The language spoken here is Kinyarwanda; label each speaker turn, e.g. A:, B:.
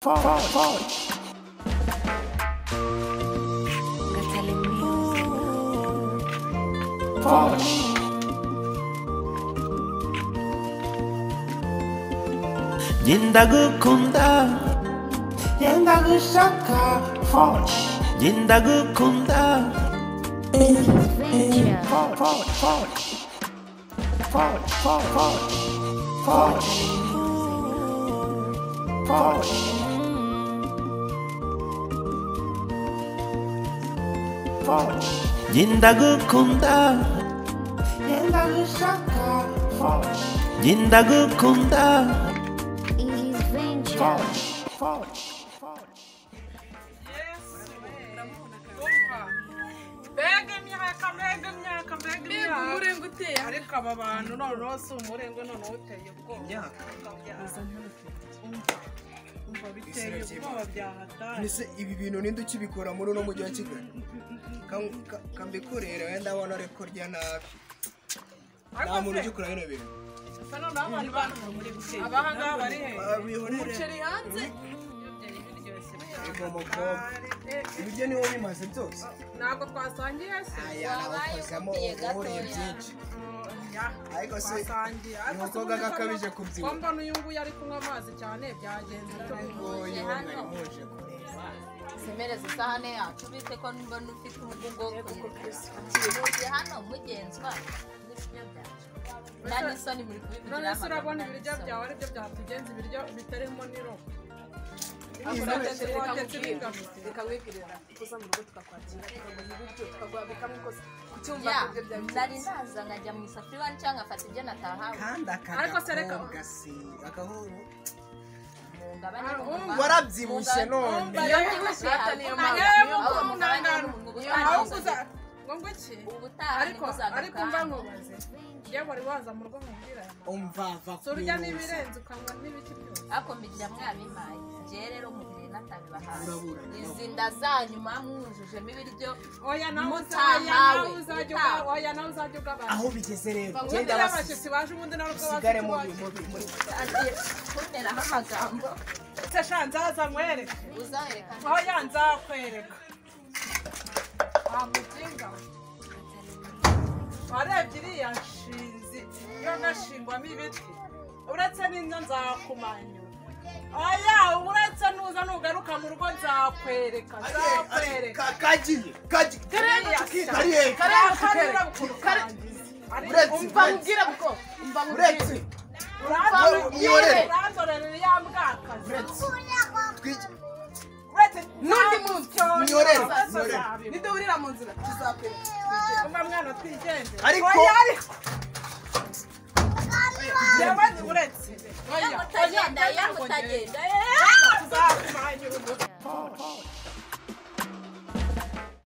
A: Forward. Forward. Ndagukunda, ndagushaka, forward. Ndagukunda. Forward, forward, forward. Forward, forward, forward. Forward. Forward. Forward. Ndagukunda, ndagushaka, forward. Ndagukunda. Forward, forward, forward.
B: Yes, mbega imyaka, mbega imyaka, mbega imyaka. Umurenge uteye ariko aba bantu noneho si umurenge noneho uteye ubwoba. Umva biteye ubwoba byahatari.
C: Ese ibi bintu ninde ukibikora muri uno mujyi wa Kigali? Kambikorera wenda abona ari kurya nabi. Nta muntu ugikora bino bintu.
B: Abahanga bari he? Umuceri hanze.
C: Ibiryo niwo bimaze byose.
B: Ntabwo twasangiye se.
C: Wabakozamo uburiye byinshi. Ariko se umukobwa gakabije kubyibuha.
B: Mbona uyu nguyu ari kunywa amazi cyane byagenze
C: tugoye mwari muje kureba.
D: Semereza isahane yacu bite ko mbona ufite umugongo muje hano mugenzwa n'ibiryo byacu. Nani soni muri kubivugira.
B: None se urabona ibiryo byawe ari byo byatugenza ibiryo bitarimo niro.
E: Reka wibwirira tuza mu rugo tukakwakira tukaguha ibiryo tukaguha bikamwe kucyumva ibyo byawe.
D: Nari naza nkajya mu isafuriya cyangwa nkafata ibyo natahawe.
C: Kandi
B: ariko se reka
C: akahuru warabyibushye none.
B: Ariko mva nkubaze yewe wari waza mu rugo nkubwira
C: umva va
B: surya n'ibirenze ukanywa n'ibiki byose
D: ariko mbigira mwabimpaye je rero mubire natabibahaye izi nda zanyu mwujujemo ibiryo.
B: Oya nawe uzajya nawe uzajya ugabana
C: aho bigeze rero
B: genda abashyitsi baje ubundi nawe
C: usigare mu muri
D: kunteraho amagambo
B: se sha nzaza nkwereke
D: uzareka
B: oya nzakwereka amutinga warebye iriya nshinzi yo gashingwamo ibiti uretse n'inzo nzakumanyura. Oya uretse nuza nugaruka mu rugo nzakwereka nzakwereka
C: kagiye
E: umva mbwira buko umva
C: uretse
B: uranzorera ya mbwakazi
E: n'undi munsi
C: mwiyorere
E: niduhurira mu nzira tuzakwereka
B: umva mwana twigendere
C: ariko
B: yewe uretse
D: mutagenda mutagenda.